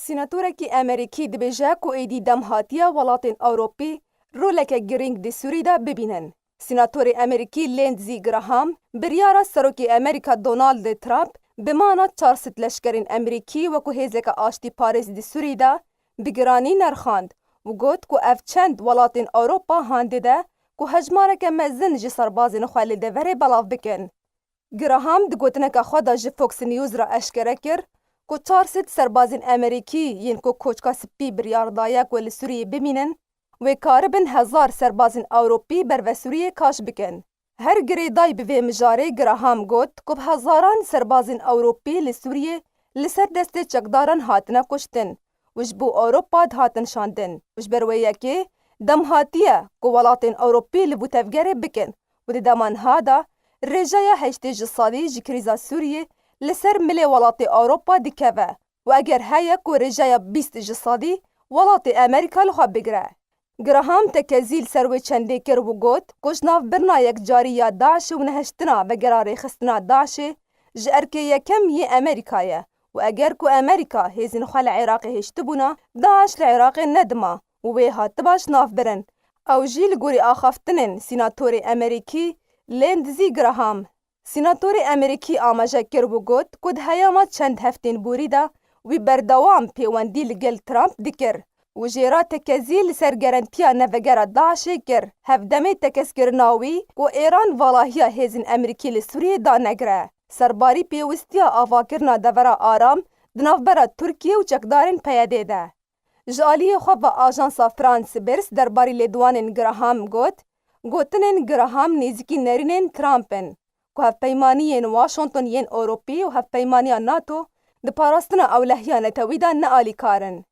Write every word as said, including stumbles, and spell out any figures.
Sînatorekî Amerîkî dibêje ku êdî dem hatiye welatên Ewropî roleke girîng di Sûrî de bibînin. Sînatorê Amerîkî Lindsey Graham biryara Serokê Amerîka Donald Trump bi mana çar sed leşkerên Amerîkî wekû hêzeke aştîparêz di Sûrî de bi giranî nerxand û got ku ev çend welatên Ewropa han dide ku hejmareke mezin ji serbazên xwe li deverê belav bikin. Graham di gotineke xwe de ji Fox News re eşkere kir ku çar sed serbazên Amerîkî yên ku Koçka Spî biryar daye ku li Sûriyê bimînin, wê karibin hezar serbazên Ewropî berve Sûriyê kaş bikin. Her girêdayî bi vê mijarê Graham got ku bi hezaran serbazên Ewropî li Sûriyê li ser destê çekdaran hatine kuştin û ji bo Ewropa dihatin şandin û ji ber wê yekê dem hatiye ku welatên Ewropî li bo tevgerê bikin û di dema niha de rêjeya heştê ji sedî ji krîza Sûriyê li ser milê welatê Ewropa dikeve û eger heye ku rêjeya bîst ji sedî welatê Amerîka li xwe bigire. Graham tekezî li ser wê çendê kir û got ku ji navbirina yekcarî ya DAIŞê û nehiştina vegera rêxistina DAIŞê ji erkê yekem yê Amerîka ye û eger ku Amerîka hêzên xwe li Iraqê hêştibûna, DAIŞ li Iraqê nedima û wê hatiba ji nav birin. Ew jî li gorî axaftinên sînatorê Amerîkî Lindsey Graham. Sînatorê Amerîkî amaje kir û got ku di heyama çend heftên borî de wî berdewam pêwendî li gel Trump dikir û jêra tekezî li ser gerentiya nevegera DAIŞê kir, hevdemê tekez kirina wî ku Îran valahiya hêzên Amerîkî li Sûriyê danegire. Serbarî pêwistiya avakirina devera aram di navbera Tirkiye û çekdarên P Y D'ê de. Ji aliyê xwe ve ajansa France Press derbarî lêdwanên Graham got, gotinên Graham nêzîkî nerînên Trump in ku hevpeymaniyên Washington yên Ewropî û hevpeymaniya NATO di parastina ewlehiya netewî de ne alîkar in.